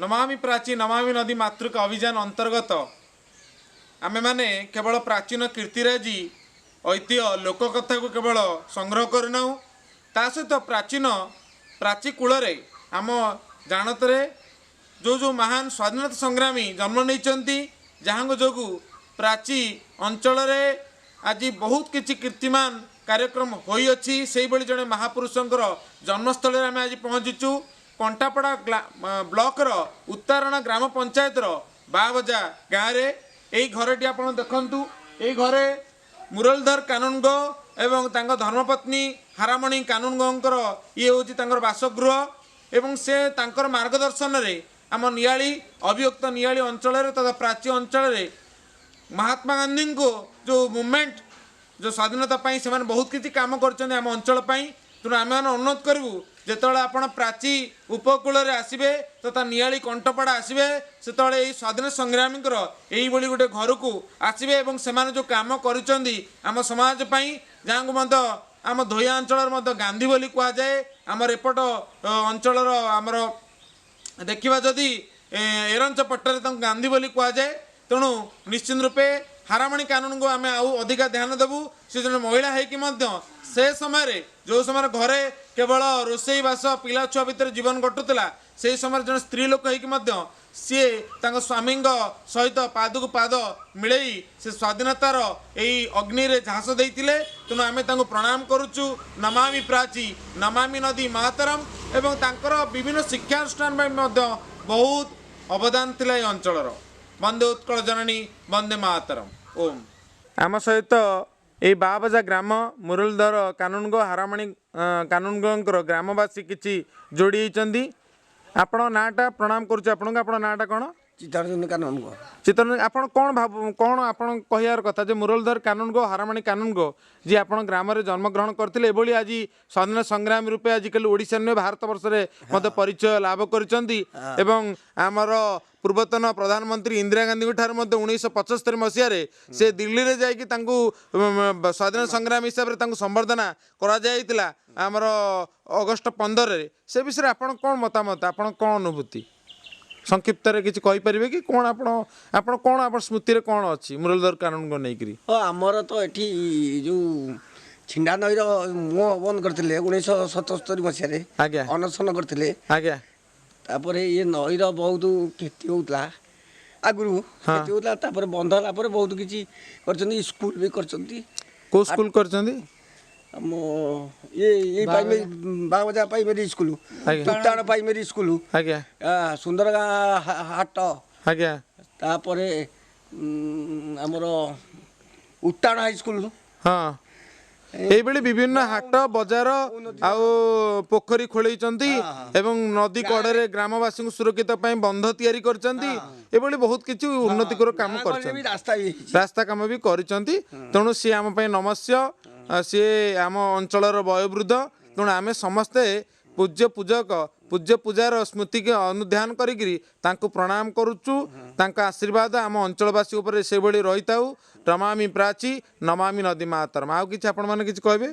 ନମାମି ପ୍ରାଚୀ ନମାମି ନଦୀ ମାତୃକା ଅଭିଯାନ ଅନ୍ତର୍ଗତ ଆମେମାନେ କେବଳ ପ୍ରାଚୀନ କୀର୍ତ୍ତିରାଜି ଐତିହ୍ୟ ଲୋକକଥାକୁ କେବଳ ସଂଗ୍ରହ କରିନାହୁଁ, ତା ସହିତ ପ୍ରାଚୀନ ପ୍ରାଚୀ କୂଳରେ ଆମ ଜାଣତରେ ଯେଉଁ ଯେଉଁ ମହାନ ସ୍ୱାଧୀନତା ସଂଗ୍ରାମୀ ଜନ୍ମ ନେଇଛନ୍ତି, ଯାହାଙ୍କ ଯୋଗୁଁ ପ୍ରାଚୀ ଅଞ୍ଚଳରେ ଆଜି ବହୁତ କିଛି କୀର୍ତ୍ତିମାନ କାର୍ଯ୍ୟକ୍ରମ ହୋଇଅଛି, ସେଇଭଳି ଜଣେ ମହାପୁରୁଷଙ୍କର ଜନ୍ମସ୍ଥଳରେ ଆମେ ଆଜି ପହଞ୍ଚିଛୁ। କଣ୍ଟାପଡ଼ା ବ୍ଲକର ଉତ୍ତାରଣ ଗ୍ରାମ ପଞ୍ଚାୟତର ବାବଜା ଗାଁରେ ଏଇ ଘରଟି ଆପଣ ଦେଖନ୍ତୁ। ଏଇ ଘରେ ମୁରଲୀଧର କାନୁନଗୋ ଏବଂ ତାଙ୍କ ଧର୍ମପତ୍ନୀ ହାରାମଣି କାନୁନଗୋଙ୍କର ଇଏ ହେଉଛି ତାଙ୍କର ବାସଗୃହ ଏବଂ ସେ ତାଙ୍କର ମାର୍ଗଦର୍ଶନରେ ଆମ ନିଆଳି ଅବିଭକ୍ତ ନିଆଳି ଅଞ୍ଚଳରେ ତଥା ପ୍ରାଚୀ ଅଞ୍ଚଳରେ ମହାତ୍ମା ଗାନ୍ଧୀଙ୍କୁ ଯେଉଁ ମୁଭମେଣ୍ଟ, ଯେଉଁ ସ୍ୱାଧୀନତା ପାଇଁ ସେମାନେ ବହୁତ କିଛି କାମ କରିଛନ୍ତି ଆମ ଅଞ୍ଚଳ ପାଇଁ। ତେଣୁ ଆମେମାନେ ଅନୁରୋଧ କରିବୁ, ଯେତେବେଳେ ଆପଣ ପ୍ରାଚୀ ଉପକୂଳରେ ଆସିବେ ତଥା ନିଆଳି କଣ୍ଟପଡ଼ା ଆସିବେ, ସେତେବେଳେ ଏଇ ସ୍ୱାଧୀନ ସଂଗ୍ରାମୀଙ୍କର ଏଇଭଳି ଗୋଟେ ଘରକୁ ଆସିବେ ଏବଂ ସେମାନେ ଯେଉଁ କାମ କରିଛନ୍ତି ଆମ ସମାଜ ପାଇଁ, ଯାହାଙ୍କୁ ମଧ୍ୟ ଆମ ଧୋଇଆ ଅଞ୍ଚଳରେ ମଧ୍ୟ ଗାନ୍ଧୀ ବୋଲି କୁହାଯାଏ। ଆମର ଏପଟ ଅଞ୍ଚଳର ଆମର ଦେଖିବା ଯଦି ଏରଞ୍ଚ ପଟ୍ଟରେ ତାଙ୍କୁ ଗାନ୍ଧୀ ବୋଲି କୁହାଯାଏ। ତେଣୁ ନିଶ୍ଚିତ ରୂପେ ହାରାମଣି କାନୁନକୁ ଆମେ ଆଉ ଅଧିକା ଧ୍ୟାନ ଦେବୁ। ସେ ଜଣେ ମହିଳା ହେଇକି ମଧ୍ୟ ସେ ସମୟରେ, ଯେଉଁ ସମୟରେ ଘରେ କେବଳ ରୋଷେଇ ବାସ ପିଲା ଛୁଆ ଭିତରେ ଜୀବନ କଟୁଥିଲା, ସେହି ସମୟରେ ଜଣେ ସ୍ତ୍ରୀ ଲୋକ ହେଇକି ମଧ୍ୟ ସିଏ ତାଙ୍କ ସ୍ୱାମୀଙ୍କ ସହିତ ପାଦକୁ ପାଦ ମିଳେଇ ସେ ସ୍ୱାଧୀନତାର ଏଇ ଅଗ୍ନିରେ ଝାସ ଦେଇଥିଲେ। ତେଣୁ ଆମେ ତାଙ୍କୁ ପ୍ରଣାମ କରୁଛୁ। ନମାମି ପ୍ରାଚୀ ନମାମି ନଦୀ ମାତରମ୍। ଏବଂ ତାଙ୍କର ବିଭିନ୍ନ ଶିକ୍ଷାନୁଷ୍ଠାନ ପାଇଁ ମଧ୍ୟ ବହୁତ ଅବଦାନ ଥିଲା ଏଇ ଅଞ୍ଚଳର। ବନ୍ଦେ ଉତ୍କଳ ଜନନୀ ବନ୍ଦେ ମାତରମ୍। ଓମ୍। ଆମ ସହିତ ଏଇ ବାବଜା ଗ୍ରାମ ମୁରଲୀଧର କାନୁନଗୋ ହାରାମଣି କାନୁନଗୋଙ୍କର ଗ୍ରାମବାସୀ କିଛି ଯୋଡ଼ି ହେଇଛନ୍ତି। ଆପଣଙ୍କ ନାଁଟା? ପ୍ରଣାମ କରୁଛି ଆପଣଙ୍କୁ। ଆପଣଙ୍କ ନାଁଟା କ'ଣ? ଚିତ୍ତରଞ୍ଜନ କାନୁନଗୋ। ଚିତ୍ତରଞ୍ଜନ, ଆପଣ କ'ଣ ଭାବ, କ'ଣ ଆପଣ କହିବାର କଥା ଯେ ମୁରଲୀଧର କାନୁନଗୋ ହାରାମଣି କାନୁନଗୋ ଯିଏ ଆପଣ ଗ୍ରାମରେ ଜନ୍ମଗ୍ରହଣ କରିଥିଲେ, ଏଭଳି ଆଜି ସ୍ୱାଧୀନ ସଂଗ୍ରାମୀ ରୂପେ ଆଜିକାଲି ଓଡ଼ିଶା ନୁହେଁ ଭାରତ ବର୍ଷରେ ମଧ୍ୟ ପରିଚୟ ଲାଭ କରିଛନ୍ତି ଏବଂ ଆମର ପୂର୍ବତନ ପ୍ରଧାନମନ୍ତ୍ରୀ ଇନ୍ଦିରା ଗାନ୍ଧୀଙ୍କ ଠାରୁ ମଧ୍ୟ 1975 ମସିହାରେ ସେ ଦିଲ୍ଲୀରେ ଯାଇକି ତାଙ୍କୁ ସ୍ୱାଧୀନ ସଂଗ୍ରାମୀ ହିସାବରେ ତାଙ୍କୁ ସମ୍ବର୍ଦ୍ଧନା କରାଯାଇଥିଲା ଆମର ଅଗଷ୍ଟ 15ରେ। ସେ ବିଷୟରେ ଆପଣ କ'ଣ ମତାମତ, ଆପଣ କ'ଣ ଅନୁଭୂତି ସଂକ୍ଷିପ୍ତରେ କିଛି କହିପାରିବେ କି? କ'ଣ ଆପଣ ଆପଣ କ'ଣ ଆପଣ ସ୍ମୃତିରେ କ'ଣ ଅଛି ମୁରଲୀଧର କାନୁନଗୋ ନେଇକରି? ହଁ, ଆମର ତ ଏଠି ଯେଉଁ ଛିଣ୍ଡା ନଈର ମୁହଁ ବନ୍ଦ କରିଥିଲେ 1977 ମସିହାରେ, ଆଜ୍ଞା, ଅନଶନ କରିଥିଲେ, ଆଜ୍ଞା। ତାପରେ ଇଏ ନଈର ବହୁତ କ୍ଷତି ହେଉଥିଲା ଆଗରୁ, କ୍ଷତି ହେଉଥିଲା। ତାପରେ ବନ୍ଧ ହେଲା ପରେ ବହୁତ କିଛି କରିଛନ୍ତି, ସ୍କୁଲ ବି କରିଛନ୍ତି। କେଉଁ ସ୍କୁଲ କରିଛନ୍ତି? ଆମ ଇଏ ଏଇ primary Bagbaja primary school, Tutan primary school, ଆଜ୍ଞା, ସୁନ୍ଦରଗାଁ ହାଟ, ଆଜ୍ଞା, ତାପରେ ଆମର ଉଟ୍ଟାଣ ହାଇସ୍କୁଲ। ହଁ, ଏଇଭଳି ବିଭିନ୍ନ ହାଟ ବଜାର ଆଉ ପୋଖରୀ ଖୋଳେଇଛନ୍ତି ଏବଂ ନଦୀ କଡ଼ରେ ଗ୍ରାମବାସୀଙ୍କୁ ସୁରକ୍ଷିତ ପାଇଁ ବନ୍ଧ ତିଆରି କରିଛନ୍ତି। ଏଭଳି ବହୁତ କିଛି ଉନ୍ନତିକର କାମ କରିଛନ୍ତି, ରାସ୍ତା କାମ ବି କରିଛନ୍ତି। ତେଣୁ ସିଏ ଆମ ପାଇଁ ନମସ୍ୟ, ସିଏ ଆମ ଅଞ୍ଚଳର ବୟୋବୃଦ୍ଧ। ତେଣୁ ଆମେ ସମସ୍ତେ ପୂଜ୍ୟ ପୂଜକ ପୂଜ୍ୟ ପୂଜାର ସ୍ମୃତିକି ଅନୁଧ୍ୟାନ କରିକିରି ତାଙ୍କୁ ପ୍ରଣାମ କରୁଛୁ। ତାଙ୍କ ଆଶୀର୍ବାଦ ଆମ ଅଞ୍ଚଳବାସୀ ଉପରେ ସେଭଳି ରହିଥାଉ। ନମାମି ପ୍ରାଚୀ ନମାମି ନଦୀ ମାତରମ୍। ଆଉ କିଛି ଆପଣମାନେ କିଛି କହିବେ?